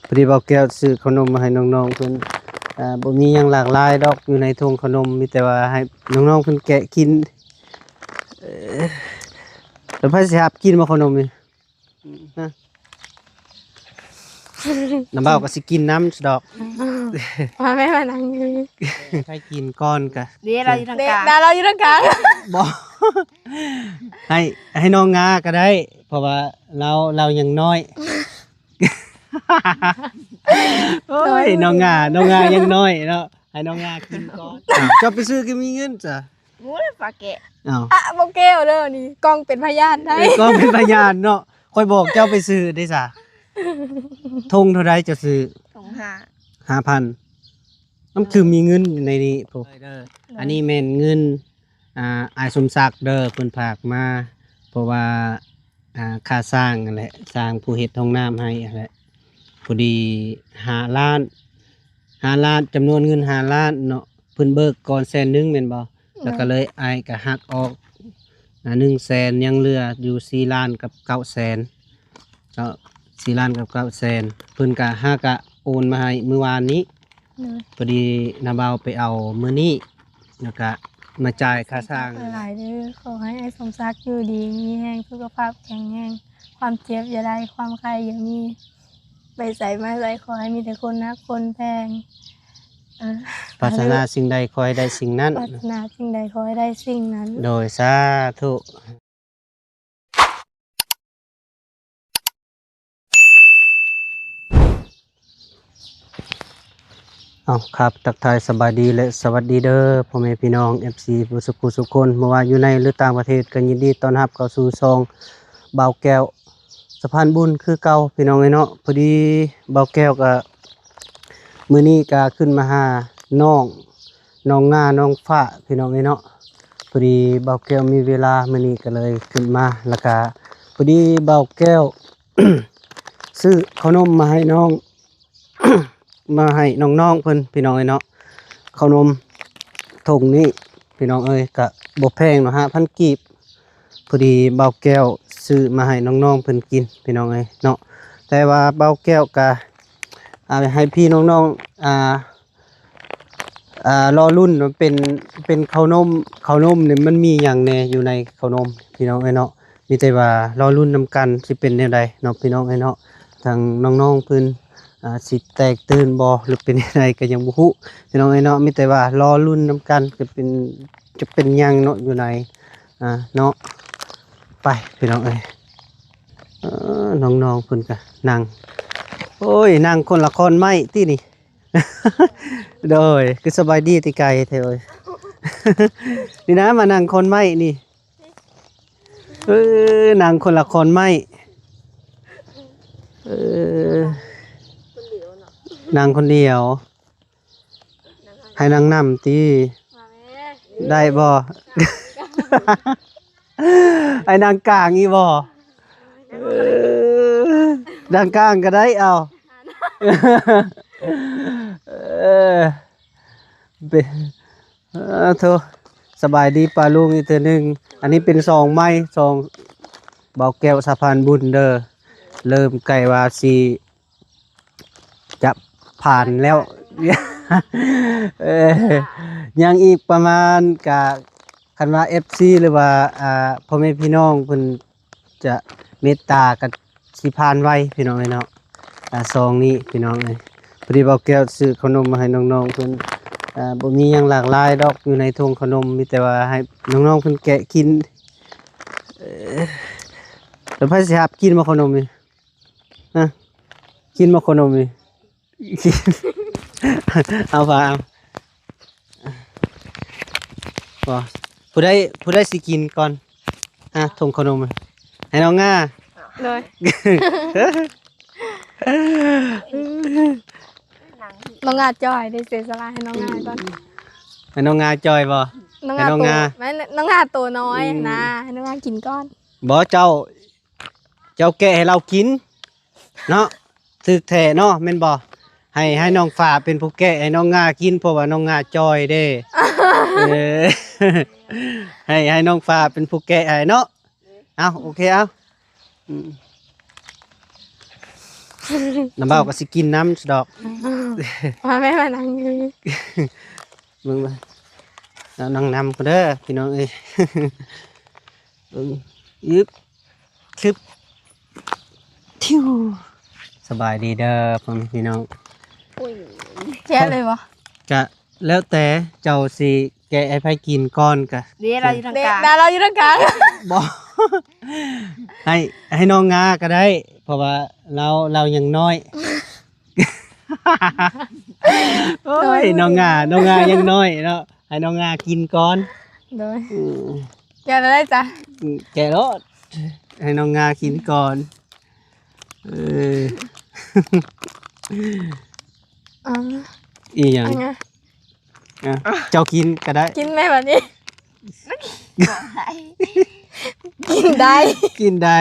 ພໍດີບ່າວແກ້ວຊື້ເຂົ້າໜົມມາໃຫ້ນ້ອງໆເພິ່ນ. ອ່າ ບໍ່ມີຫຍັງຫຼາກຫຼາຍດອກ ຢູ່ໃນຖົງເຂົ້າໜົມ ມີແຕ່ວ່າໃຫ້ນ້ອງໆເພິ່ນແກະກິນ. ເອີ ແລ້ວໃຜຊິຮັບກິນບໍ່ເຂົ້າໜົມນີ້? ອືມ ນະ ນ້ຳບ່າວກໍຊິກິນນຳຊະດອກ. ມາແມ່ ມານັ່ງຢູ່ນີ້ ໃຫ້ກິນກ່ອນກະ ເດ້ ລາວຢູ່ທາງກາງ ເດ້ ລາວຢູ່ທາງກາງ. ບໍ່ ໃຫ້ ໃຫ້ນ້ອງງາກໍໄດ້ ເພາະວ່າລາວ ລາວຍັງນ້ອຍ. ໂອ້ຍ ນ້ອງງາ ນ້ອງງາຍັງນ້ອຍເນາະ ໃຫ້ນ້ອງງາກິນກ່ອນ. ເຈົ້າໄປຊື້ຄືມີເງິນຊະ? ໂອ້ຍ ຝາກແກະ. ອ້າວ ອ່ະ ບໍ່ແກ້ວເດີ ນີ້ກ້ອງເປັນພະຍານໄດ້. ເອີ ກ້ອງເປັນພະຍານເນາະ ຂ້ອຍບອກເຈົ້າໄປຊື້ເດ້ຊະ. ຖົງເທົ່າໃດເຈົ້າຊື້? ຖົງຫ້າ ຫ້າພັນ. ມັນຄືມີເງິນຢູ່ໃນນີ້ພຸ້ນ. ອັນນີ້ແມ່ນເງິນ ອ່າ ອ້າຍສົມສັກເດີ ເພິ່ນຝາກມາ ເພາະວ່າ ອ່າ ຄ່າສ້າງຫັ້ນແຫຼະ ສ້າງຜູ້ເຮັດຫ້ອງນ້ຳໃຫ້ຫັ້ນແຫຼະ ພໍດີຫ້າລ້ານ ຫ້າລ້ານ ຈຳນວນເງິນຫ້າລ້ານເນາະ ເພິ່ນເບີກກ່ອນແສນໜຶ່ງແມ່ນບໍ່? ແລ້ວກໍເລີຍອ້າຍກໍຫັກອອກ ອ່າ ໜຶ່ງແສນ ຍັງເຫຼືອຢູ່ສີ່ລ້ານກັບເກົ້າແສນເນາະ ສີ່ລ້ານກັບເກົ້າແສນ ເພິ່ນກໍຫາກະໂອນມາໃຫ້ມື້ວານນີ້. ໂດຍ ພໍດີນ້າບ່າວໄປເອົາມື້ນີ້ ແລ້ວກະມາຈ່າຍຄ່າສ້າງ. ຂອບໃຈຫຼາຍເດີ ຂໍໃຫ້ອ້າຍສົມສັກຢູ່ດີມີແຮງ ສຸຂະພາບແຂງແຮງ ຄວາມເຈັບຢ່າໄດ້ ຄວາມໄຂ້ຢ່າມີ ໄປໃສມາໃສຂໍໃຫ້ມີແຕ່ຄົນຮັກຄົນແພງ. ເອີ ປາດຖະໜາສິ່ງໃດຂໍໃຫ້ໄດ້ສິ່ງນັ້ນ ປາດຖະໜາສິ່ງໃດຂໍໃຫ້ໄດ້ສິ່ງນັ້ນ. ໂດຍ ສາທຸ. ເອົາ ຄັບ ທັກທາຍສະບາຍດີ ແລະ ສະຫວັດດີເດີ ພໍ່ແມ່ພີ່ນ້ອງ ເອັຟຊີ ເບິດສຸຂູສຸຄົນ ບໍ່ວ່າຢູ່ໃນ ຫຼື ຕ່າງປະເທດ ກໍຍິນດີຕ້ອນຮັບເຂົ້າສູ່ຊ່ອງບ່າວແກ້ວ ສະພານບຸນຄືເກົ່າ ພີ່ນ້ອງເອີຍເນາະ. ພໍດີບ່າວແກ້ວກໍ ມື້ນີ້ກໍຂຶ້ນມາຫານ້ອງ ນ້ອງງາ ນ້ອງຟ້າ ພີ່ນ້ອງເອີຍເນາະ. ພໍດີບ່າວແກ້ວມີເວລາມື້ນີ້ກໍເລີຍຂຶ້ນມາ ແລ້ວກະພໍດີບ່າວແກ້ວຊື້ເຂົ້າໜົມມາໃຫ້ນ້ອງ ມາໃຫ້ນ້ອງໆເພິ່ນ ພີ່ນ້ອງເອີຍເນາະ. ເຂົ້າໜົມຖົງນີ້ ພີ່ນ້ອງເອີຍ ກະບໍ່ແພງເນາະ ຫ້າພັນກີບ. ພໍດີບ່າວແກ້ວຊື້ມາໃຫ້ນ້ອງໆເພິ່ນກິນ ພີ່ນ້ອງເອີຍເນາະ. ແຕ່ວ່າບ່າວແກ້ວກະ ອ່າ ໃຫ້ພີ່ນ້ອງໆ ອ່າ ອ່າ ລໍລຸ້ນວ່າເປັນ ເປັນເຂົ້າໜົມ ເຂົ້າໜົມນີ້ມັນມີຫຍັງແດ່ຢູ່ໃນເຂົ້າໜົມ ພີ່ນ້ອງເອີຍເນາະ. ມີແຕ່ວ່າລໍລຸ້ນນຳກັນ ຊິເປັນແນວໃດເນາະ ພີ່ນ້ອງເອີຍເນາະ. ທາງນ້ອງໆເພິ່ນ ອ່າ ຊິແຕກຕື່ນບໍ່ ຫຼື ເປັນແນວໃດກໍຍັງບໍ່ຮູ້ ພີ່ນ້ອງເອີຍເນາະ. ມີແຕ່ວ່າລໍລຸ້ນນຳກັນ ຈະເປັນ ຈະເປັນຫຍັງເນາະ ຢູ່ໃນ ອ່າ ເນາະ. ໄປ ພີ່ນ້ອງເອີຍ ເອີ ນ້ອງໆເພິ່ນກໍນັ່ງ ໂອ້ຍ ນັ່ງຄົນລະຄອນໄມ້ຕິນີ້. ໂດຍ ຄືສະບາຍດີແຕ່ໄກແທ້ເອີຍ. ນີ້ນະ ມານັ່ງຄອນໄມ້ນີ້ ເອີ ນັ່ງຄົນລະຄອນໄມ້ ເອີ ນັ່ງຄົນດຽວ ໃຫ້ນັ່ງນຳຕິ ໄດ້ບໍ່? ໃຫ້ນັ່ງກາງອີກບໍ່? ເອີ ນັ່ງກາງກໍໄດ້ ເອົາ ເອີ ເປັນ ເອີ ໂທ ສະບາຍດີປ້າລຸງອີກເທື່ອໜຶ່ງ. ອັນນີ້ເປັນຊ່ອງໃໝ່ ຊ່ອງບ່າວແກ້ວສະພານບຸນເດີ ເລີ່ມໃກ້ວ່າຊິ ຈະຜ່ານແລ້ວ ເອີ ຍັງອີກປະມານ ກະ ຄັນວ່າ ເອັຟຊີ ຫຼືວ່າ ອ່າ ພໍ່ແມ່ພີ່ນ້ອງເພິ່ນຈະເມດຕາ ກະຊິຜ່ານໄວ ພີ່ນ້ອງເອີຍເນາະ. ອ່າ ຊ່ອງນີ້ ພີ່ນ້ອງເອີຍ ພໍດີບ່າວແກ້ວຊື້ເຂົ້າໜົມມາໃຫ້ນ້ອງໆເພິ່ນ. ອ່າ ບໍ່ມີຫຍັງຫຼາກຫຼາຍດອກ ຢູ່ໃນຖົງເຂົ້າໜົມ ມີແຕ່ວ່າໃຫ້ນ້ອງໆເພິ່ນແກະກິນ. ເອີ ແລ້ວໃຜຊິຮັບກິນບໍ່ເຂົ້າໜົມນີ້? ຮະ ກິນບໍ່ເຂົ້າໜົມນີ້? ເອົາ ພາເອົາ ບໍ່ ຜູ້ໃດ ຜູ້ໃດຊິກິນກ່ອນ? ຮະ ຖົງເຂົ້າໜົມໃຫ້ນ້ອງງາ. ໂດຍ ນ້ອງງາຈ່ອຍ ໄດ້ເສຍສະຫຼະໃຫ້ນ້ອງງາກ່ອນ. ໃຫ້ນ້ອງງາຈ່ອຍບໍ່? ນ້ອງງາ ໃຫ້ນ້ອງງາ ໂຕ ແມ່ນ ນ້ອງງາໂຕນ້ອຍ ອືມ ນະ ໃຫ້ນ້ອງງາກິນກ່ອນ. ບໍ່ ເຈົ້າ ເຈົ້າແກະໃຫ້ລາວກິນເນາະ ຖືກແທ້ເນາະ ແມ່ນບໍ່? ໃຫ້ ໃຫ້ນ້ອງຟ້າເປັນຜູ້ແກະໃຫ້ນ້ອງງາກິນ ເພາະວ່ານ້ອງງາຈ່ອຍເດ້. ເອີ ໃຫ້ ໃຫ້ນ້ອງຟ້າເປັນຜູ້ແກະໃຫ້ເນາະ. ເອົາ ໂອເຄ ເອົາ ອືມ ນ້ຳເບົາກໍຊິກິນນຳດອກ. ມາແມ່ ມານັ່ງຢູ່ ເບິ່ງ ເບິ່ງ ເອົານັ່ງນຳພຸ້ນເດີພີ່ນ້ອງເອີຍ. ເບິ່ງ ອຶບ ຊຶບ ທິວ. ສະບາຍດີເດີພໍ່ແມ່ພີ່ນ້ອງ. ໂອ້ຍ ແກ່ເລີຍບໍ່? ກະແລ້ວແຕ່ເຈົ້າຊິແກະໃຫ້ໃຜກິນກ່ອນກະ. ເດ້ ລາວຢູ່ທາງກາງ ເດ້ ລາວຢູ່ທາງກາງ. ບໍ່ ໃຫ້ ໃຫ້ນ້ອງງາກໍໄດ້ ເພາະວ່າລາວ ລາວຍັງນ້ອຍ. ໂອ້ຍ ໂດຍ ນ້ອງງາ ນ້ອງງາຍັງນ້ອຍເນາະ ໃຫ້ນ້ອງງາກິນກ່ອນ. ໂດຍ ອືມ ແກະແລ້ວໄດ້ຈ້ະ. ອືມ ແກະໂລດ ໃຫ້ນ້ອງງາກິນກ່ອນ. ເອີ ອ່າ ອີຫຍັງ? ອ່ະ ເຈົ້າກິນກໍໄດ້ ກິນແມ່ບັດນີ້. ບໍ່ໄດ້ ກິນໄດ້ ກິນໄດ້.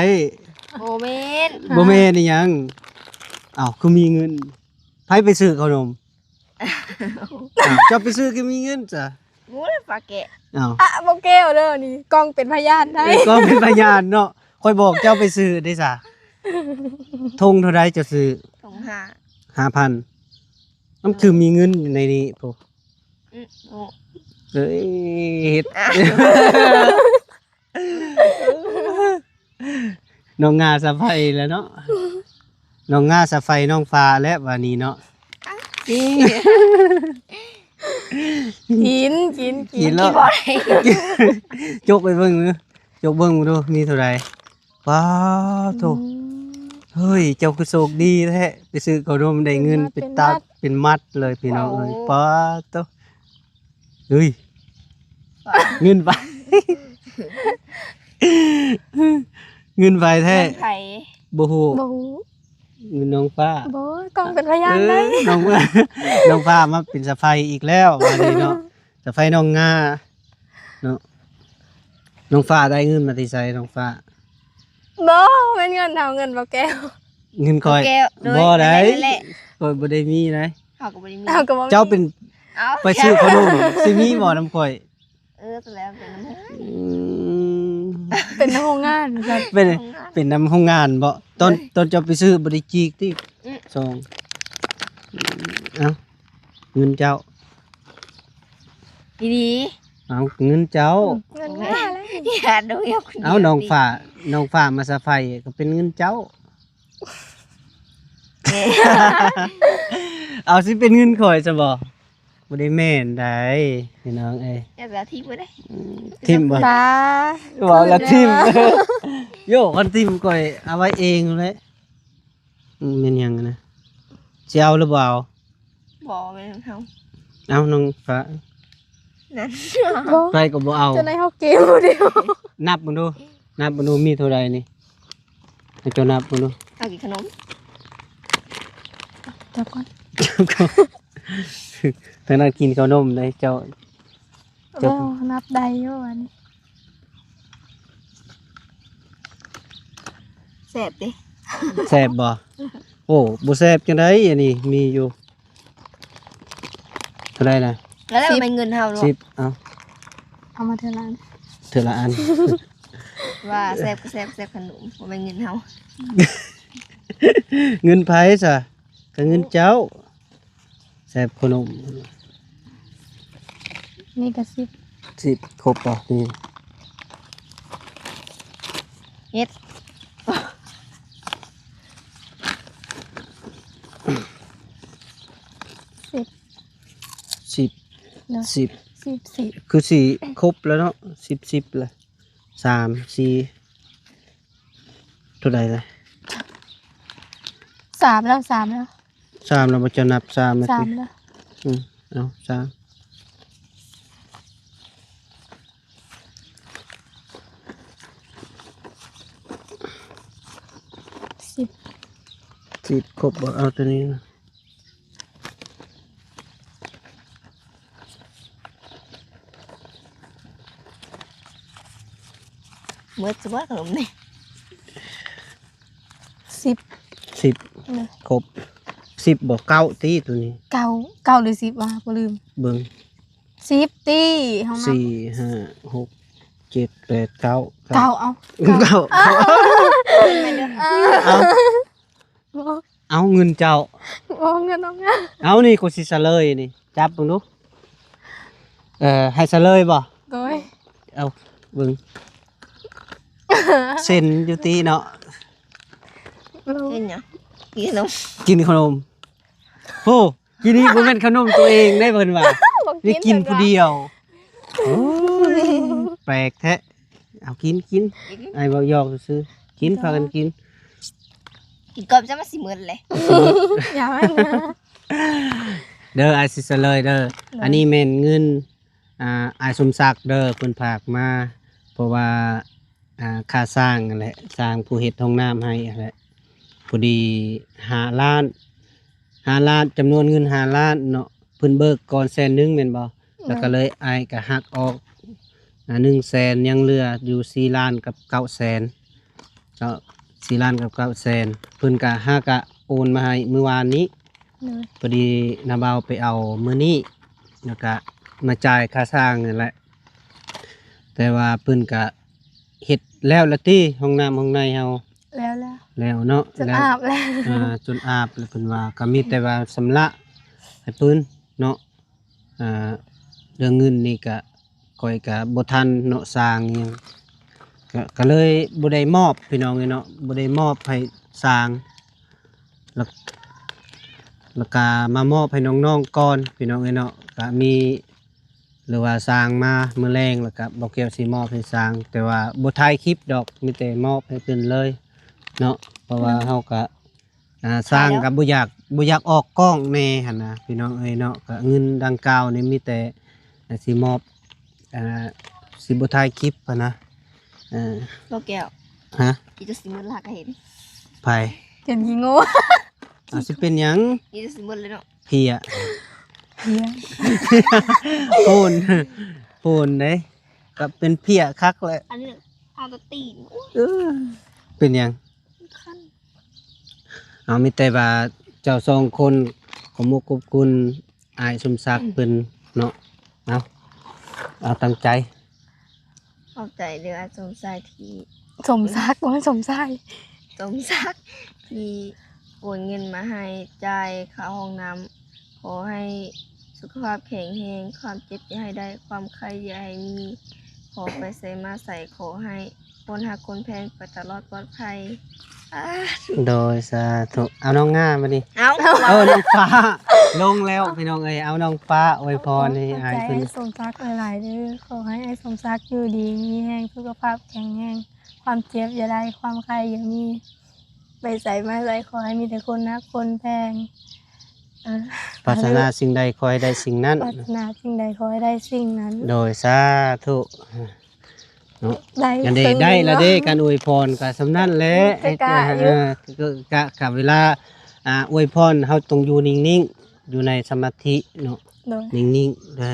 ບໍ່ແມ່ນ ບໍ່ແມ່ນອີຫຍັງ? ອ້າວ ຄືມີເງິນ? ໃຜໄປຊື້ເຂົ້າໜົມ? ອ້າວ ເຈົ້າໄປຊື້ຄືມີເງິນຊະ? ໝູ່ແຫຼະປາແກະ. ອ້າວ ອະ ບໍ່ແກ້ວເດີ ນີ້ກ້ອງເປັນພະຍານໄດ້. ເອີ ກ້ອງເປັນພະຍານເນາະ ຂ້ອຍບອກເຈົ້າໄປຊື້ເດ້ຊະ. ຖົງເທົ່າໃດເຈົ້າຊື້? ຖົງຫ້າ ຫ້າພັນ. ມັນຄືມີເງິນຢູ່ໃນນີ້ພຸ້ນ. ອືມ ໂອ້ ເອີຍ ເຮັດ ອ່ະ ນ້ອງງາສະໄພແລ້ວເນາະ ນ້ອງງາສະໄພນ້ອງຟ້າແລ້ວບາດນີ້ເນາະ. ກິນ ກິນ ກິນ ກິນແລ້ວ ກິນບໍ່ໄດ້ ຈົກໄປເບິ່ງດູ ຈົກເບິ່ງດູມີເທົ່າໃດ. ປາໂທ ອືມ ເຮີ້ຍ ເຈົ້າຄືໂຊກດີແທ້ ໄປຊື້ເຂົ້າໜົມໄດ້ເງິນ ເປັນມັດ ເປັນຕັດ ເປັນມັດເລີຍພີ່ນ້ອງເອີຍ. ໂອ້ ປາໂທ ເຮີ້ຍ ເງິນໃຜ ເງິນໃຜແທ້? ເງິນໃຜ? ບໍ່ຮູ້ ບໍ່ຮູ້. ເງິນນ້ອງຟ້າ ບໍ່ ກ້ອງເປັນພະຍານໄດ້. ເອີ ນ້ອງ ນ້ອງຟ້າມາເປັນສະໄພອີກແລ້ວບາດນີ້ເນາະ ສະໄພນ້ອງງາເນາະ. ນ້ອງຟ້າໄດ້ເງິນມາແຕ່ໃສນ້ອງຟ້າ? ບໍ່ແມ່ນເງິນເຮົາ ເງິນບໍ່ແກ້ວ ເງິນຂ້ອຍ. ບໍ່ແກ້ວ ບໍ່ໄດ້ ນັ້ນແຫຼະ ຂ້ອຍບໍ່ໄດ້ມີໃດ. ເຮົາກໍບໍ່ໄດ້ມີ ເຮົາກໍບໍ່ມີ. ເຈົ້າເປັນ ເອົ້າ ໄປຊື້ເຂົ້າໜົມ ຊິມີບໍ່ນຳຂ້ອຍ? ເອີ ແລ້ວເປັນນຳໂຮງງານ ອືມ ເປັນນຳໂຮງງານ ເປັນ ເປັນນຳໂຮງງານບໍ? ຕອນ ເອີ ຕອນເຈົ້າໄປຊື້ບໍ່ໄດ້ຈີກຕິ? ອືມ ສອງ ເອົ້າ ເງິນເຈົ້າ ດີໆ ເອົາ ເງິນເຈົ້າ ເງິນມາແລ້ວ ຢ່າດູເອົາ ນ້ອງຟ້າ ນ້ອງຟ້າມາສະໄພກໍເປັນເງິນເຈົ້າ. ເອີ ເອົາ ຊິເປັນເງິນຂ້ອຍຊະບໍ່? ບໍ່ໄດ້ແມ່ນໃດພີ່ນ້ອງເອີຍ. ຢ່າໄປເອົາຖິ້ມບໍ່ໄດ້ ອືມ ຖິ້ມບໍ່? ເວົ້າແລ້ວຖິ້ມ ໂຢ ຄັນຖິ້ມຂ້ອຍເອົາໄວ້ເອງແຫຼະ. ອືມ ແມ່ນຫຍັງນະ? ຊິເອົາຫຼືບໍ່ເອົາ? ບໍ່ແມ່ນຂອງເຮົາ. ເອົາ ນ້ອງຟ້າ ນັ້ນ ບໍ່ ໃຜກໍບໍ່ເອົາ. ຈະໄດ້ເຮົາເກມຜູ້ດຽວ. ນັບເບິ່ງດູ ນັບເບິ່ງດູ ມີເທົ່າໃດນີ້? ໃຫ້ເຈົ້ານັບເບິ່ງດູ. ເອົາກິນຂະໜົມ. ຈັບກ່ອນ ຈັບກ່ອນ. ທາງນັ້ນກິນເຂົ້າໜົມເດ້ເຈົ້າ. ໂອ້ ນັບໄດ້ຢູ່ອັນນີ້. ແຊບຕິ? ແຊບບໍ່? ໂອ້ ບໍ່ແຊບຈັ່ງໃດ ອັນນີ້ມີຢູ່. ເທົ່າໃດນະ? ແລ້ວ ສິບ ແມ່ນເງິນເຮົາເນາະ. ສິບ ເອົາ ເອົາມາເທື່ອລະອັນ ເທື່ອລະອັນ. ວ່າແຊບກໍແຊບ ແຊບຂະໜົມ ບໍ່ແມ່ນເງິນເຮົາ. ເງິນໃຜຊະ? ກໍເງິນເຈົ້າ. ແຊບຂະໜົມ. ນີ້ກໍສິບ ສິບ ຄົບບໍ່ນີ້? ເຮັດ ສິບ ສິບ ເນາະ ສິບ ສິບ ສິບ ຄືຊິຄົບແລ້ວເນາະ. ສິບ ສິບລະ ສາມ ສີ່ ເທົ່າໃດລະ? ສາມແລ້ວ ສາມແລ້ວ ສາມແລ້ວບໍ່? ເຈົ້ານັບສາມແລ້ວ ສາມແລ້ວ. ອືມ ເອົາ ສາມ ສິບ ສິບ ຄົບບໍ່? ເອົາຕົວນີ້ ໝົດຊິບໍ່ຂະໜົມນີ້? ສິບ ສິບ ເນາະ ຄົບ ສິບບໍ່? ເກົ້າຕິຕົວນີ້ ເກົ້າ ເກົ້າຫຼືສິບວະ? ບໍ່ລືມ ເບິ່ງ ສິບຕິ ຫ້ອງນ້ຳ ສີ່ ຫ້າ ຫົກ ເຈັດ ແປດ ເກົ້າ ເກົ້າ ເກົ້າ ເອົາ ເກົ້າ ເກົ້າ ເອົາ ບໍ່ ເອົາເງິນເຈົ້າ. ບໍ່ ເງິນນ້ອງງາ. ເອົາ ນີ້ ກູຊິສະເລີຍນີ້ ຈັບເບິ່ງດູ. ເອີ ໃຫ້ສະເລີຍບໍ່? ໂດຍ. ເອົາເບິ່ງ ເຊັນຢູ່ຕິເນາະ. ເຮັດຫຍັງ? ກິນຂະໜົມ ກິນຂະໜົມ. ໂອ້ ກິນນີ້ບໍ່ແມ່ນຂະໜົມຕົວເອງເດ້ ເພິ່ນວ່າ. ບໍ່ກິນ ນີ້ກິນຜູ້ດຽວ. ໂອ້ຍ ແປກແທ້. ເອົາ ກິນ ກິນ ອ້າຍເວົ້າຫຍອກຊື່ໆ. ກິນ ພາກັນກິນ. ກິນກ່ອນ ຈະມາຊິໝົດເລີຍ. ຢ່າມາເດີ ອ້າຍຊິສະເລີຍເດີ. ໂດຍ. ອັນນີ້ແມ່ນເງິນ ອ່າ ອ້າຍສົມສັກເດີ ເພິ່ນຝາກມາ ເພາະວ່າ ອ່າ ຄ່າສ້າງຫັ້ນແຫຼະ ສ້າງຜູ້ເຮັດຫ້ອງນ້ຳໃຫ້ຫັ້ນແຫຼະ ພໍດີຫ້າລ້ານ ຫ້າລ້ານ ຈຳນວນເງິນຫ້າລ້ານເນາະ. ເພິ່ນເບີກກ່ອນແສນໜຶ່ງແມ່ນບໍ່? ແລ້ວກໍເລີຍອ້າຍກໍຫັກອອກ ອ່າ ໜຶ່ງແສນ ຍັງເຫຼືອຢູ່ສີ່ລ້ານກັບເກົ້າແສນເນາະ ສີ່ລ້ານກັບເກົ້າແສນ. ເພິ່ນກໍຫາກະໂອນມາໃຫ້ມື້ວານນີ້. ໂດຍ. ພໍດີນ້າບ່າວໄປເອົາມື້ນີ້ ແລ້ວກະມາຈ່າຍຄ່າສ້າງນັ້ນແຫຼະ. ແຕ່ວ່າເພິ່ນກະເຮັດແລ້ວລະຕິ ຫ້ອງນ້ຳຫ້ອງໃນເຮົາ? ແລ້ວແລ້ວ. ແລ້ວເນາະ ຈົນອາບແລ້ວ. ອ່າ ຈົນອາບແລ້ວ. ເພິ່ນວ່າກໍມີແຕ່ວ່າຊຳລະໃຫ້ເພິ່ນເນາະ. ອ່າ ເລື່ອງເງິນນີ້ກະ ຂ້ອຍກະບໍ່ທັນເນາະ ສ້າງຫຍັງ ກະ ກະເລີຍບໍ່ໄດ້ມອບ ພີ່ນ້ອງເອີຍເນາະ ບໍ່ໄດ້ມອບໃຫ້ສ້າງ ແລ້ວ ແລ້ວກະມາມອບໃຫ້ນ້ອງໆກ່ອນ ພີ່ນ້ອງເອີຍເນາະ. ກະມີ ຫຼືວ່າສ້າງມາມື້ແລງ ແລ້ວກະບໍ່ແກ້ວຊິມອບໃຫ້ສ້າງ ແຕ່ວ່າບໍ່ຖ່າຍຄລິບດອກ ມີແຕ່ມອບໃຫ້ເພິ່ນເລີຍເນາະ ເພາະວ່າເຮົາກະ ອ່າ ສ້າງກໍບໍ່ຢາກ ບໍ່ຢາກອອກກ້ອງແດ່ຫັ້ນນະ ພີ່ນ້ອງເອີຍເນາະ. ກໍເງິນດັ່ງກ່າວນີ້ມີແຕ່ ອ່າ ຊິມອບ ອ່າ ຊິບໍ່ຖ່າຍຄລິບຫັ້ນນະ. ເອີ ບໍ່ແກ້ວ. ຮະ? ອີ່ຕົວຊິມືລາກະເຫັນ. ໃຜ? ເຫັນຂີ້ໂງ່. ເອົາ ຊິເປັນຫຍັງ? ອີ່ຕົວຊິໝົດເລີຍເນາະ. ເພຍ ເພຍ ໂພນ ໂພນເດ້ ກໍເປັນເພຍຄັກແຫຼະ. ອັນນີ້ເອົາແຕ່ຕີນ. ເອີ ເປັນຫຍັງ? ຄັນ. ເອົາ ມີແຕ່ວ່າເຈົ້າສອງຄົນ ຂອບມຸກຂອບຄຸນອ້າຍສົມສັກເພິ່ນເນາະ. ເອົາ ເອົາຕັ້ງໃຈ. ຂອບໃຈເດີອ້າຍສົມຊາຍທີ່ ສົມສັກ ບໍ່ແມ່ນສົມຊາຍ ສົມສັກ ທີ່ໂອນເງິນມາໃຫ້ຈ່າຍຄ່າຫ້ອງນ້ຳ. ຂໍໃຫ້ສຸຂະພາບແຂງແຮງ, ຄວາມເຈັບຢ່າໃຫ້ໄດ້, ຄວາມໄຂ້ຢ່າໃຫ້ມີ, ຂໍໄປໃສມາໃສ ຂໍໃຫ້ຄົນຮັກຄົນແພງໄປຕະຫຼອດປອດໄພ. ສາທຸ. ໂດຍ ສາທຸ. ເອົານ້ອງງາມານີ້. ເອົາ ເອີ ນ້ອງຟ້າລົງແລ້ວ ພີ່ນ້ອງເອີຍ. ເອົານ້ອງຟ້າອວຍພອນໃຫ້ອ້າຍເພິ່ນ. ຂອບໃຈອ້າຍສົມສັກຫຼາຍໆເດີ. ຂໍໃຫ້ອ້າຍສົມສັກຢູ່ດີມີແຮງ, ສຸຂະພາບແຂງແຮງ, ຄວາມເຈັບຢ່າໄດ້, ຄວາມໄຂ້ຢ່າມີ. ໄປໃສມາໃສຂໍໃຫ້ມີແຕ່ຄົນຮັກຄົນແພງ. ເອີ ປາດຖະໜາສິ່ງໃດຂໍໃຫ້ໄດ້ສິ່ງນັ້ນ. ປາດຖະໜາສິ່ງໃດຂໍໃຫ້ໄດ້ສິ່ງນັ້ນ. ໂດຍ ສາທຸ. ເນາະ ໄດ້ ອັນນີ້ໄດ້ລະເດ້ ການອວຍພອນກໍສ່ຳນັ້ນແຫຼະ. ເອີ ກະ ກະເວລາ ອ່າ ອວຍພອນເຮົາຕ້ອງຢູ່ນິ່ງໆ ຢູ່ໃນສະມາທິເນາະ. ໂດຍ ນິ່ງໆເດີ.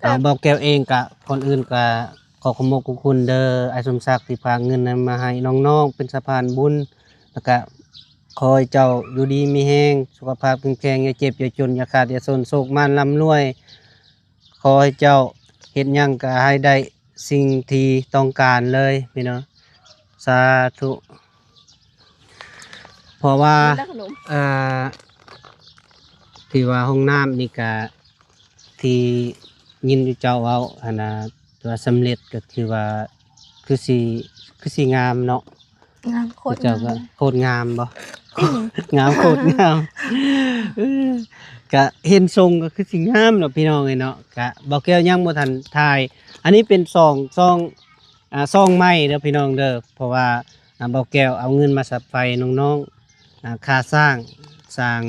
ເອົາ ເບົາແກ້ວເອງກະ ກ່ອນອື່ນກະຂໍຂອບມຸກຂອບຄຸນເດີ ອ້າຍສົມສັກທີ່ພາເງິນນັ້ນມາໃຫ້ນ້ອງໆ ເປັນສະພານບຸນ ແລ້ວກະຂໍໃຫ້ເຈົ້າຢູ່ດີມີແຮງ ສຸຂະພາບແຂງແຮງ ຢ່າເຈັບຢ່າຈົນ ຢ່າຂາດຢ່າຈົນ ໂຊກໝານລ່ຳລວຍ. ຂໍໃຫ້ເຈົ້າເຮັດຫຍັງກະໃຫ້ໄດ້ສິ່ງທີ່ຕ້ອງການເລີຍ ພີ່ນ້ອງ. ສາທຸ. ເພາະວ່າ ເອີ ທີ່ວ່າຫ້ອງນ້ຳນີ້ກະ ທີ່ຍິນຢູ່ເຈົ້າເວົ້າຫັ້ນນະ ວ່າສຳເລັດກໍຖືວ່າຄືຊິ ຄືຊິງາມເນາະ. ງາມໂຄດ ເຈົ້າກໍງາມ ໂຄດງາມບໍ່? ງາມໂຄດງາມ. ເອີ ກະເຫັນຊົງກໍຄືຊິງາມເນາະ ພີ່ນ້ອງເອີຍເນາະ. ກະເບົາແກ້ວຍັງບໍ່ທັນຖ່າຍ ອັນນີ້ເປັນຊ່ອງ ຊ່ອງ ອ່າ ຊ່ອງໃໝ່ເດີພີ່ນ້ອງເດີ ເພາະວ່າ ອ່າ ເບົາແກ້ວເອົາເງິນມາສັບໄຟນ້ອງໆ ອ່າ ຄ່າສ້າງ ສ້າງ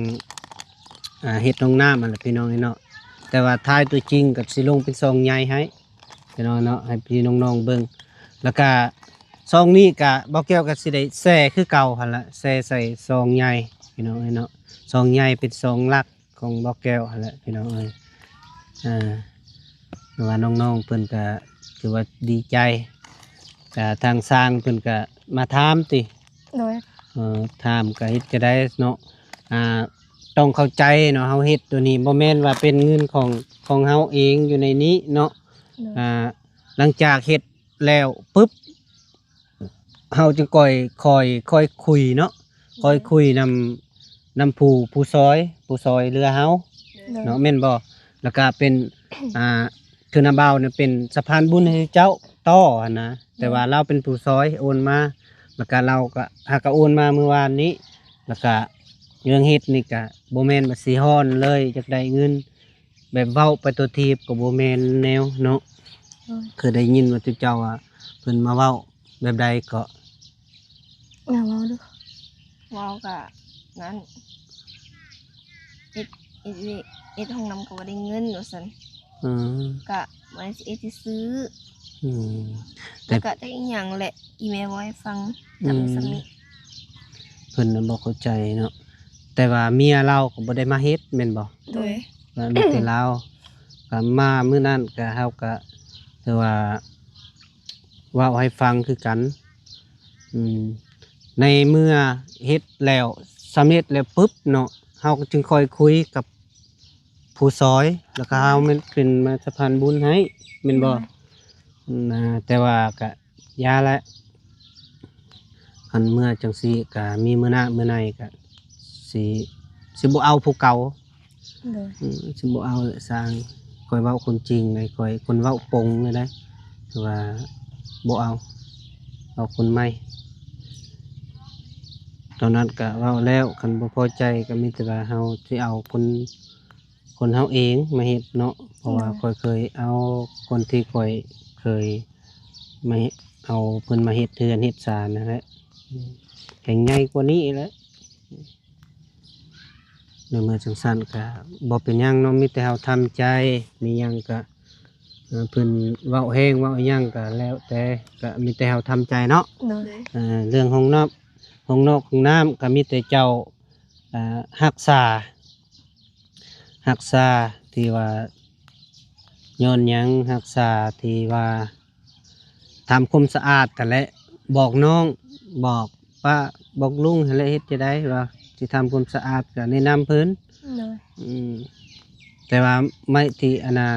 ອ່າ ເຮັດຫ້ອງນ້ຳຫັ້ນແຫຼະພີ່ນ້ອງເອີຍເນາະ. ແຕ່ວ່າຖ່າຍຕົວຈິງກໍຊິລົງເປັນຊ່ອງໃຫຍ່ໃຫ້ພີ່ນ້ອງເນາະ ໃຫ້ພີ່ນ້ອງໆເບິ່ງ. ແລ້ວກະຊ່ອງນີ້ກະເບົາແກ້ວກໍຊິໄດ້ແຊຄືເກົ່າຫັ້ນລະ ແຊໃສ່ຊ່ອງໃຫຍ່ພີ່ນ້ອງເອີຍເນາະ. ຊ່ອງໃຫຍ່ເປັນຊ່ອງຫຼັກ ຂອງເບົາແກ້ວຫັ້ນແຫຼະພີ່ນ້ອງເອີຍ. ອ່າ ວ່ານ້ອງໆເພິ່ນກະຖືວ່າດີໃຈ ກະທາງຊ່າງເພິ່ນກະມາຖາມຕິ. ໂດຍ ເອີ ຖາມກະເຮັດຈະໄດ້ເນາະ. ອ່າ ຕ້ອງເຂົ້າໃຈເນາະ ເຮົາເຮັດໂຕນີ້ບໍ່ແມ່ນວ່າເປັນເງິນຂອງ ຂອງເຮົາເອງຢູ່ໃນນີ້ເນາະ. ໂດຍ ອ່າ ຫຼັງຈາກເຮັດ ແລ້ວປຶບ ເຮົາຈຶ່ງຄ່ອຍ ຄ່ອຍ ຄ່ອຍຄຸຍເນາະ ຄ່ອຍຄຸຍນຳ ນຳຜູ້ ຜູ້ຊ່ອຍ ຜູ້ຊ່ອຍເຫຼືອເຮົາ ໂດຍ ເນາະ ແມ່ນບໍ່? ແລ້ວກະເປັນ ອ່າ ຄືນ້າບ່າວນີ້ເປັນສະພານບຸນໃຫ້ເຈົ້າຕໍ່ຫັ້ນນະ ແຕ່ວ່າລາວເປັນຜູ້ຊ່ອຍໂອນມາ ແລ້ວກະລາວກະ ຫາກະໂອນມາມື້ວານນີ້ ແລ້ວກະເລື່ອງເຮັດນີ້ກະບໍ່ແມ່ນວ່າຊິຮ້ອນເລີຍ ຢາກໄດ້ເງິນ ແບບເວົ້າໄປຕົວທີບກໍບໍ່ແມ່ນແນວເນາະ ໂດຍ ເຄີຍໄດ້ຍິນວ່າເຈົ້າວ່າເພິ່ນມາເວົ້າແບບໃດເກາະ? ນາເວົ້າດູ ເວົ້າກະນັ້ນ ເຮັດ ເຮັດວຽກ ເຮັດຫ້ອງນ້ຳກໍບໍ່ໄດ້ເງິນວ່າຊັ້ນ ອືມ ກະບໍ່ໄດ້ຊິເຮັດຊື່ໆ ອືມ ແຕ່ ແລ້ວກະຈັກອີ່ຫຍັງແຫຼະ ອີແມ່ເວົ້າໃຫ້ຟັງ ອືມ ຈຳໄດ້ສ່ຳນີ້ ເພິ່ນນະບໍ່ເຂົ້າໃຈເນາະ ແຕ່ວ່າເມຍລາວກໍບໍ່ໄດ້ມາເຮັດແມ່ນບໍ່? ໂດຍ ວ່າມີແຕ່ລາວ ກໍມາມື້ນັ້ນກໍ ເຮົາກໍຖືວ່າເວົ້າໃຫ້ຟັງຄືກັນ ອືມ ໃນເມື່ອເຮັດແລ້ວ ສຳເລັດແລ້ວປຶບເນາະ ເຮົາກໍຈຶ່ງຄ່ອຍຄຸຍກັບຜູ້ຊ່ອຍ ແລ້ວກໍເຮົາແມ່ນເປັນມາສະພານບຸນໃຫ້ ແມ່ນບໍ່? ໂດຍ ນະ ແຕ່ວ່າກະຢ່າແຫຼະ ຄັນເມື່ອຈັ່ງຊີ້ກະມີມື້ໜ້າມື້ໃນກະຊິ ຊິບໍ່ເອົາຜູ້ເກົ່າ ໂດຍ ອືມ ຊິບໍ່ເອົາແຫຼະຊ່າງ ຂ້ອຍເວົ້າຄວາມຈິງໃດ ຂ້ອຍຄົນເວົ້າປົງເລີຍໃດ ຄືວ່າບໍ່ເອົາ ເອົາຄົນໃໝ່ ຕອນນັ້ນກະເວົ້າແລ້ວ ຄັນບໍ່ພໍໃຈກະມີແຕ່ວ່າເຮົາຊິເອົາຄົນ ຄົນເຮົາເອງມາເຮັດເນາະ ເພາະວ່າ ໂດຍ ຂ້ອຍເຄີຍເອົາຄົນທີ່ຂ້ອຍເຄີຍມາເຮັດ ເອົາເພິ່ນມາເຮັດເຮືອນເຮັດຊານຫັ້ນແຫຼະ ແຮ່ງໃຫຍ່ກວ່ານີ້ແຫຼະ ໃນເມື່ອຈັ່ງຊັ້ນກະບໍ່ເປັນຫຍັງເນາະ ມີແຕ່ເຮົາທຳໃຈ ມີຫຍັງກະ ເອີ ເພິ່ນເວົ້າແຮງເວົ້າອີ່ຫຍັງກະແລ້ວແຕ່ ກະມີແຕ່ເຮົາທຳໃຈເນາະ ໂດຍ ເອີ ເລື່ອງຫ້ອງນ້ຳ ຫ້ອງນອກຫ້ອງນ້ຳກະມີແຕ່ເຈົ້າ ເອີ ຮັກສາ ຮັກສາທີ່ວ່າ ຍ້ອນຫຍັງຮັກສາທີ່ວ່າ ທຳຄວາມສະອາດຫັ້ນແຫຼະ ບອກນ້ອງ ບອກປ້າ ບອກລຸງຫັ້ນແຫຼະ ເຮັດຈັ່ງໃດວ່າຊິທຳຄວາມສະອາດ ກໍແນະນຳເພິ່ນ ໂດຍ ອືມ ແຕ່ວ່າໄມ້ທີ່ອັນນ່າ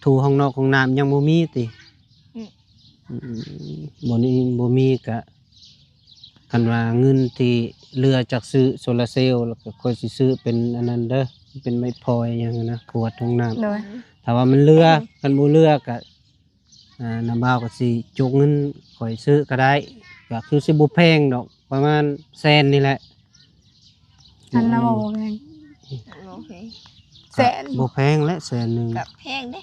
ຖູຫ້ອງນອກຫ້ອງນ້ຳຍັງບໍ່ມີຕິ? ອືມ ອືມ ບໍ່ມີ ບໍ່ມີກະ ຄັນວ່າເງິນທີ່ເຫຼືອຈາກຊື້ໂຊລາເຊວ ແລ້ວກໍຂ້ອຍຊິຊື້ເປັນອັນນັ້ນເດີ ເປັນໄມ້ພອຍຫຍັງຫັ້ນນະ ກວດຫ້ອງນ້ຳ ໂດຍ ຖ້າວ່າມັນເຫຼືອ ຄັນບໍ່ເຫຼືອກໍ ອ່າ ນ້າບ່າວກໍຊິຈົກເງິນຂ້ອຍຊື້ກໍໄດ້ ກໍຄືຊິບໍ່ແພງດອກ ປະມານແສນນີ້ແຫຼະ ອັນລະບໍ່ແພງ ໂອເຄ ແສນ ບໍ່ແພງແຫຼະ ແສນໜຶ່ງ ກໍແພງເດ້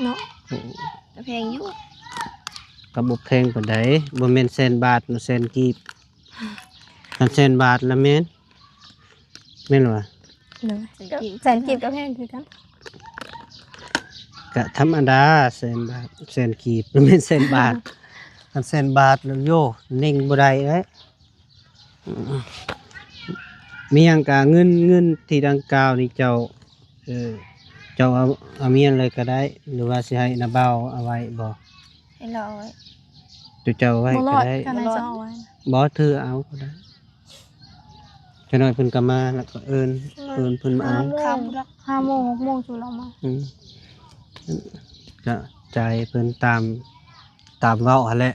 ເນາະ ເອີ ກໍແພງຢູ່ ກໍບໍ່ແພງປານໃດ ບໍ່ແມ່ນແສນບາດເນາະ ແສນກີບ ຄັນແສນບາດລະແມ່ນ ແມ່ນບໍ່? ໂດຍ ແສນກີບ ແສນກີບກໍແພງຄືກັນ ກະທຳມະດາ ແສນບາດ ແສນກີບ ບໍ່ແມ່ນແສນບາດ ຄັນແສນບາດລະໂຢ ເໜັງບໍ່ໄດ້ເດ້ ອືມ ມີຫຍັງກະເງິນ ເງິນທີ່ດັ່ງກ່າວນີ້ເຈົ້າ ເອີ ເຈົ້າເອົາ ເອົາເມຍເລີຍກໍໄດ້ ຫຼືວ່າຊິໃຫ້ນ້າບ່າວເອົາໄວ້ບໍ່? ໃຫ້ລາວເອົາໄວ້ ເຈົ້າ ເຈົ້າເອົາໄວ້ກໍໄດ້ ບໍ່ລອດ ຄັນໃຫ້ເຈົ້າເອົາໄວ້ ບໍ່ ຖືເອົາກໍໄດ້ ຈັກໜ້ອຍເພິ່ນກໍມາ ແລ້ວກໍເອີ້ນ ເອີ້ນເພິ່ນມາເອົາ ຫ້າໂມງ ຫ້າໂມງ ຫົກໂມງ ຈຸລາວມາ ອືມ ກໍຈ່າຍເພິ່ນຕາມ ຕາມເວົ້າຫັ້ນແຫຼະ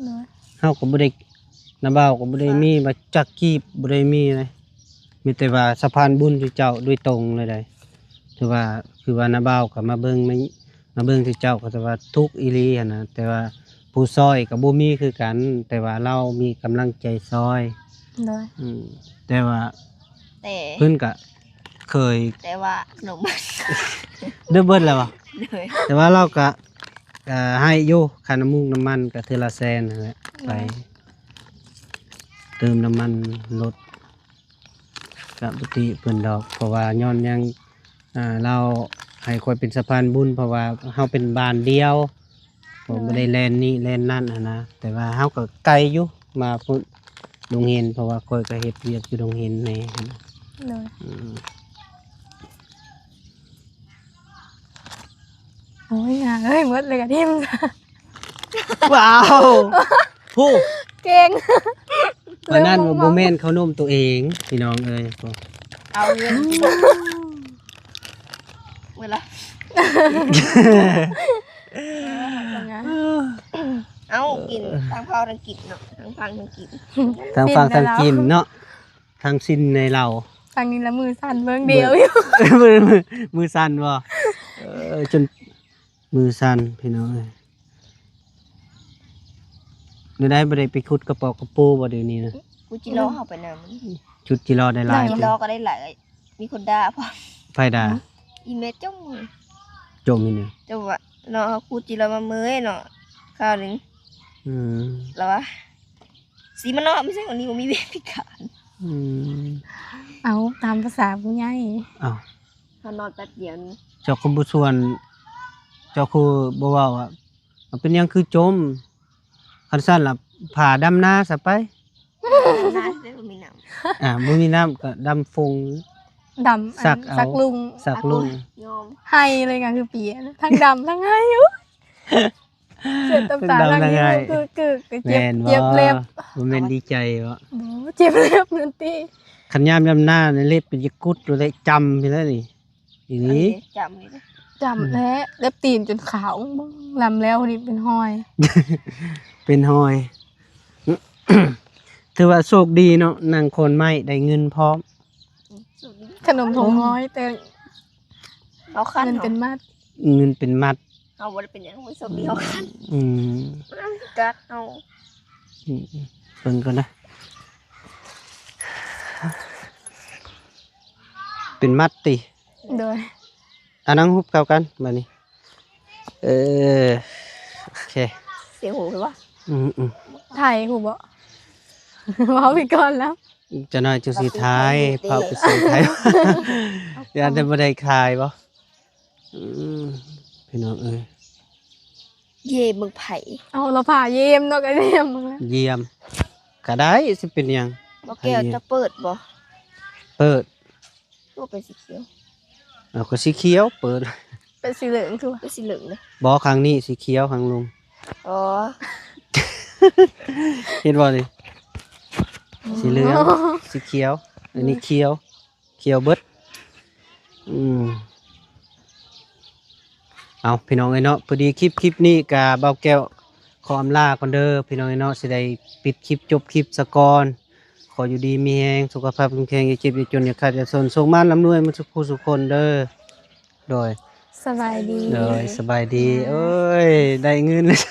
ໂດຍ ເຮົາກໍບໍ່ໄດ້ ນ້າບ່າວກໍບໍ່ໄດ້ມີວ່າຈັກກີບ ບໍ່ໄດ້ມີເລີຍ ມີແຕ່ວ່າສະພານບຸນຢູ່ເຈົ້າໂດຍຕົງເລີຍໃດ ຖືວ່າ ຄືວ່ານ້າບ່າວກໍມາເບິ່ງ ມາເບິ່ງທີ່ເຈົ້າກໍຖືວ່າທຸກອີ່ຫຼີຫັ້ນນະ ແຕ່ວ່າຜູ້ຊ່ອຍກໍບໍ່ມີຄືກັນ ແຕ່ວ່າລາວມີກຳລັງໃຈຊ່ອຍ ໂດຍ ອືມ ແຕ່ວ່າ ແຕ່ ເພິ່ນກະເຄີຍ ແຕ່ວ່າຂະໜົມ ເບິດ ເບິດແລ້ວບໍ່? ໂດຍ ແຕ່ວ່າລາວກະ ເອີ ໃຫ້ຢູ່ ຄ່ານ້ຳມູກນ້ຳມັນກະເທື່ອລະແສນຫັ້ນແຫຼະ ໂດຍ ໄປເຕີມນ້ຳມັນລົດ ກະບໍ່ຕິເພິ່ນດອກ ເພາະວ່າຍ້ອນຫຍັງ ອ່າ ລາວໃຫ້ຂ້ອຍເປັນສະພານບຸນ ເພາະວ່າເຮົາເປັນບ້ານດຽວ ໂດຍ ບໍ່ໄດ້ແລ່ນນີ້ແລ່ນນັ້ນຫັ້ນນະ ແຕ່ວ່າເຮົາກໍໄກຢູ່ ມາພຸ້ນ ດົງເຫັນ ເພາະວ່າຂ້ອຍກໍເຮັດວຽກຢູ່ດົງເຫັນແດ່ ໂດຍ ອືມ ໂອ້ຍ ຫາເອີຍ ໝົດເລີຍກະຖິ້ມ ວ້າວ ໂຫ ເກັ່ງ ອັນນັ້ນບໍ່ແມ່ນເຂົ້າໜົມຕົວເອງ ພີ່ນ້ອງເອີຍ ເອົາເງິນ ເວລາ ເອົາກິນ ທັງເຜົາທັງກິນເນາະ ທັງຟັງທັງກິນ ທັງຟັງທັງກິນເນາະ ທັງສິ້ນໃນເຫຼົ່າ. ທາງນີ້ລະມືສັ່ນເບິ່ງດຽວຢູ່. ມື ມື ມືສັ່ນບໍ່? ເອີ ຈົນມືສັ່ນພີ່ນ້ອງເອີຍ. ແນວໃດ ບໍ່ໄດ້ໄປຂຸດກະປອກກະປູບໍ່ດຽວນີ້ນະ? ກູຈິລໍເຮົາໄປນຳ. ຊຸດຈິລໍໄດ້ຫຼາຍ ຈີລໍກໍໄດ້ຫຼາຍ. ມີຄົນດ່າພ້ອມ. ໃຜດ່າ? ອີແມ່ຈົ່ມ. ຈົ່ມອີ່ຫຍັງ? ຈົ່ມວ່າເນາະ ເຮົາຄູດຈີລໍມາເມີຍເນາະ ຄາວໜຶ່ງ. ອືມ ລາວວ່າ ສີມາເນາະ ມີແສງອັນນີ້ບໍ່ມີເວລາພິການ. ອືມ ເອົາ ຕາມພາສາຜູ້ໃຫຍ່. ເອົ້າ ເຮົານອນແປັບດຽວນີ້ ເຈົ້າຄືບໍ່ຊວນ ເຈົ້າຄືບໍ່ເວົ້າວ່າ ເປັນຫຍັງຄືຈົ່ມ? ຄັນຊັ້ນລະ ພາດຳນາຊະໄປ. ນາຊິໄດ້ບໍ່ມີນ້ຳ. ອ່າ ບໍ່ມີນ້ຳກໍດຳຟົງ ດຳອັນ ສັກເອົາ ສັກລຸງ ສັກລຸງ. ຍອມ ໄຫ້ເລີຍກໍຄືປຽນ ທັງດຳທັງໄຫ້ຢູ່. ເສຍນ້ຳຕາຫຼັງຢູ່ ກຶກໆ ເຈັບ ແມ່ນບໍ່? ເຈັບເລັບ. ບໍ່ແມ່ນດີໃຈບໍ່? ບໍ່ ເຈັບເລັບນັ້ນຕິ. ຄັນຍາມດຳນານີ້ເລັບເປັນຈະກຸດຢູ່ໄດ້ ຈຳຢູ່ແລ້ວນີ້. ອີ່ຫຼີ ອັນນີ້ຈຳນີ້ເດ້ ຈຳແລ້ວ ເລັບຕີນຈົນຂາວ ເບິ່ງ ລຳແລ້ວນີ້ເປັນຮອຍ ເປັນຮອຍ. ຖືວ່າໂຊກດີເນາະ ນັ່ງໂຄນໄມ້ໄດ້ເງິນພ້ອມ. ອືມ ໂຊກດີ ຂະໜົມຖົງນ້ອຍ ແຕ່ເອົາຄັນ ເງິນເປັນມັດ ເງິນເປັນມັດ. ເຮົາບໍ່ໄດ້ເປັນຫຍັງ ໂຊກດີເຮົາຄັນ. ອືມ ມັນກັດເຮົາ. ອືມ ເບິ່ງກ່ອນນະ ເປັນມັດຕິ. ໂດຍ ອ່າ ນັ່ງຮູບເຂົ້າກັນບາດນີ້. ເອີ ໂອເຄ ສຽງຫູໄປບໍ່? ອືມໆ ຖ່າຍຫູບໍ່? ເວົ້າໄປກ່ອນແລ້ວ ຈັກໜ້ອຍຈຶ່ງຊິຖ່າຍ ພາໄປສົ່ງໄທ ຢ້ານແຕ່ບໍ່ໄດ້ຖ່າຍບໍ່? ອືມ ພີ່ນ້ອງເອີຍ ເຢ້ມເບິ່ງໃຜ. ເອົາ ລາວພາຢ້ຽມເນາະ ກໍຢ້ຽມເບິ່ງແລ້ວ ຢ້ຽມກໍໄດ້ ຊິເປັນຫຍັງ? ບໍ່ແກ້ວ ຈະເປີດບໍ່? ເປີດ. ຄືວ່າເປັນສີຂຽວ? ເອົາ ກໍສີຂຽວເປີດ ເປັນສີເຫຼືອງຄືວ່າ ເປັນສີເຫຼືອງເດ້. ບໍ່ ຂ້າງນີ້ສີຂຽວ ຂ້າງລຸງ. ອໍ ເຫັນບໍ່ນີ້? ອໍ ສີເຫຼືອງ ສີຂຽວ ອັນນີ້ຂຽວ ຂຽວເບິດ. ອືມ ເອົາ ພີ່ນ້ອງເອີຍເນາະ ພໍດີຄລິບ ຄລິບນີ້ກະບ່າວແກ້ວຂໍອຳລາກ່ອນເດີ ພີ່ນ້ອງເອີຍເນາະ ຊິໄດ້ປິດຄລິບ ຈົບຄລິບສາກ່ອນ. ຂໍຢູ່ດີມີແຮງ ສຸຂະພາບເຂັ້ມແຂງ ຢ່າເຈັບຢ່າຈົນ ຢ່າຂາດຢ່າຈົນ ໂຊກໝານລ່ຳລວຍໝົດສູ່ຜູ້ສູ່ຄົນເດີ. ໂດຍ ສະບາຍດີ ໂດຍ ສະບາຍດີ. ໂອ້ຍ ໄດ້ເງິນແລ້ວ.